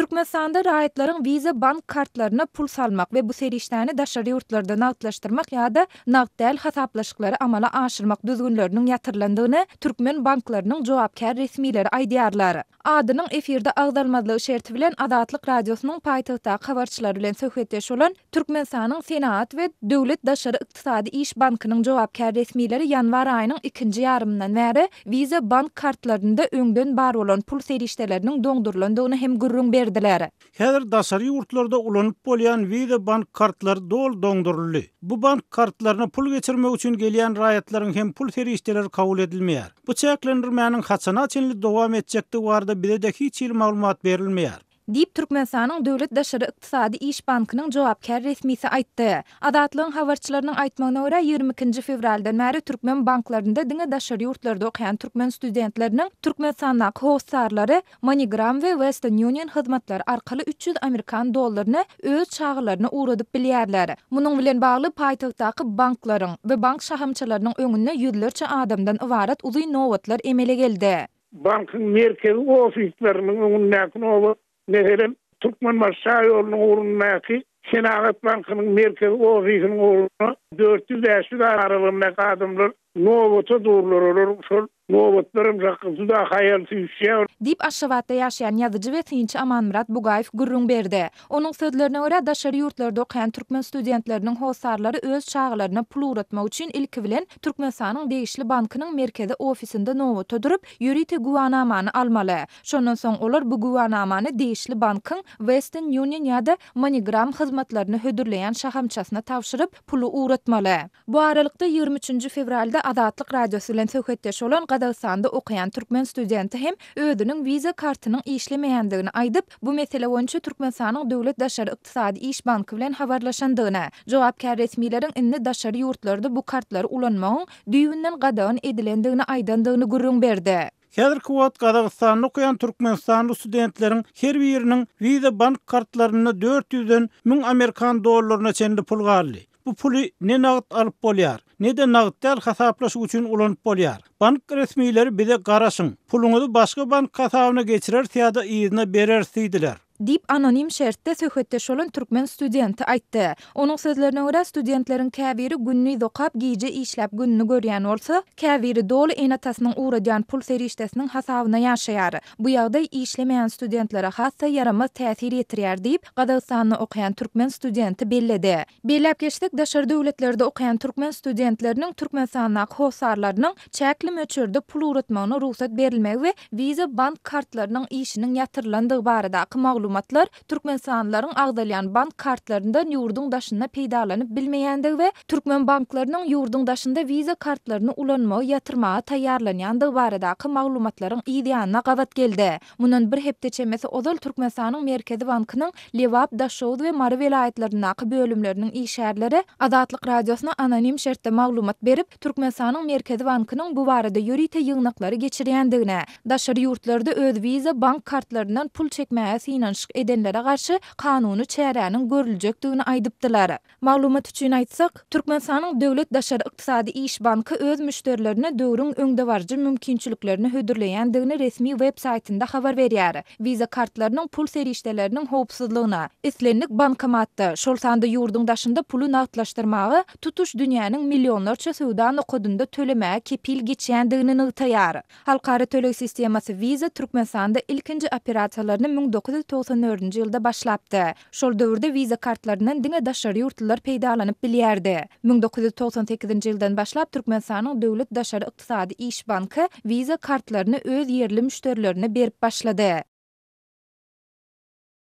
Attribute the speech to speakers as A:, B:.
A: Türkmenistanda raýatlaryň Visa bank kartlaryna pul salmak we bu serişdäni daşary ýurtlarda nagtlaşdyrmak ýa-da nagt däl hasaplaşyklary amala aşyrmak düzgünleriniň ýatyrylandygyny türkmen banklarynyň jogapkär resmileri aýdýarlar. Adynyň efirde agzalmazlygy şerti bilen Azatlyk Radiosynyň paýtagtdaky habarçylary bilen söhbetdeş bolan Türkmenistanyň Senagat we döwlet daşary ykdysady iş bankynyň jogapkär resmileri ýanwar aýynyň ikinji ýarymyndan bäri Visa bank kartlarynda öňden bar bolan pul serişdeleriniň doňdurylandygyny hem gürrüň berdiler.
B: Häzir daşary ýurtlarda ulanyp bolýan Visa bank kartlary doly doňduryldy. Bu bank kartlaryna pul geçirmek üçin gelýän raýatlaryň hem pul serişdeleri kabul edilmeýär. Bu çäklendirmäniň haçana çenli dowam etjekdigi barada bize-de hiç hili maglumat berilmeýär.
A: Diýip, Türkmenistanyň Döwlet daşary ykdysady iş bankynyň jogapkär resmisi aýtdy. Azatlygyň habarçylarynyň aýtmagyna görä, 22 nji fewraldan bäri türkmen banklarynda diňe daşary ýurtlarda okaýan türkmen studentleriniň Türkmenistandaky hossarlary MoneyGram we Western Union hyzmatlary arkaly 300 amerikan dollaryny öz çagalaryna ugradyp bilýärler. Munuň bilen bagly paýtagtdaky banklaryň we bank şahamçalarynyň öňünde ýüzlerçe adamdan ybarat uzyn nobatlar emele geldi.
C: Bankyň merkezi ofisleriniň öňündäki nobat, meselem, Türkmenbaşy şaýolunyň ugrundaky Senagat bankynyň merkezi ofisiniň ugrunda 400-500 aralygyndaky adamlar nobata durlar, olar şol nobatlar hem juda haýal süýşýär.
A: Diýip, Aşgabatda ýaşaýan ýazyjy we synçy Amanmyrat Bugaýew gürrüň berdi. Onuň sözlerine görä, daşary ýurtlarda okaýan türkmen studentleriniň hossarlary öz çagalaryna pul ugratmak üçin ilki bilen Türkmenistanyň degişli bankynyň merkezi ofisinde nobata durup, ýörite güwanamany almaly. Şondan soň olar bu güwanamany degişli bankyň Western Union ýa-da MoneyGram hyzmatlaryny hödürleýän şahamçasyna tabşyryp, puly ugratmaly. Bu aralykda, 23 nji fewralda Azatlyk Radiosy bilen söhbetdeş bolan Gazagystanda okaýan türkmen studenti hem özüniň Visa kartynyň işlemeýändigini aýdyp, bu mesele boýunça Türkmenistanyň Döwlet daşary ykdysady iş banky bilen habarlaşandygyny, jogapkär resmileriň indi daşary ýurtlarda bu kartlary ulanmagyň düýbünden gadagan edilendigini aýdandygyny gürrüň berdi.
B: Häzirki wagt Gazagystanda okaýan türkmenistanly studentleriň her biriniň Visa bank kartlarynda dört ýüzden 1000 amerikan dollaryna çenli pul galdy. Bu puly ne nagt alyp bolýar, ne-de nagt däl hasaplaşyk üçin ulanyp bolýar. Bank resmileri bize garaşyň, puluňyzy başga bank hasabyna geçireris ýa-da yzyna bereris diýdiler.
A: Diýip, anonim şertde söhbetdeş bolan türkmen studenti aýtdy. Onuň sözlerine görä, studentleriň käbiri gündiz okap, gije işläp gününi görýän bolsa, käbiri doly ene-atasynyň ugradýan pul serişdesiniň hasabyna ýaşaýar. Bu ýagdaý işlemeýän studentlere has-da ýaramaz täsir ýetirýär diýip, Gazagystanda okaýan türkmen studenti belledi. Belläp geçsek, daşary döwletlerde okaýan türkmen studentleriniň Türkmenistandaky hossarlarynyň çäkli möçberde pul ugratmagyna rugsat berilmegi we Visa bank kartlarynyň işiniň ýatyrylandygy baradaky maglumatlar türkmenistanlylaryň agzalýan bank kartlaryndan ýurduň daşynda peýdalanyp bilmeýändigi we türkmen banklarynyň ýurduň daşynda Visa kartlaryny ulanmagy ýatyrmaga taýýarlanýandygy baradaky maglumatlaryň yz ýanyna gabat geldi. Mundan bir hepde çemesi ozal Türkmenistanyň Merkezi bankynyň Lebap, Daşoguz we Mary welaýatlaryndaky bölümleriniň işgärleri Azatlyk Radiosyna anonim şertde maglumat berip, Türkmenistanyň Merkezi bankynyň bu barada ýörite ýygnaklary geçirýändigini, daşary ýurtlarda öz Visa bank kartlaryndan pul çekmäge synanyşyk edenlere garşy kanuny çäräniň görüljekdigini aýdypdylar. Maglumat üçin aýtsak, Türkmenistanyň Döwlet daşary ykdysady iş banky öz müşderilerine döwrüň öňdebaryjy mümkinçiliklerini hödürleýändigini resmi web saýtynda habar berýär. Visa kartlarynyň pul serişdeleriniň howpsuzlygyna, islendik bankomatda, şol sanda ýurduň daşynda puly nagtlaşdyrmaga tutuş dünýäniň millionlarça söwda nokadynda tölemäge kepil geçýändigini nygtaýar. Halkara töleg sistemasy Visa Türkmenistanda ilkinji operasiýalaryny 1994-nji ýylda başlapdy. Şol döwürde Visa kartlaryndan diňe daşary ýurtlular peýdalanyp bilýärdi. 1998-nji ýyldan başlap Türkmenistanyň Döwlet daşary ykdysady iş banky Visa kartlaryny öz ýerli müşderilerine berip başlady.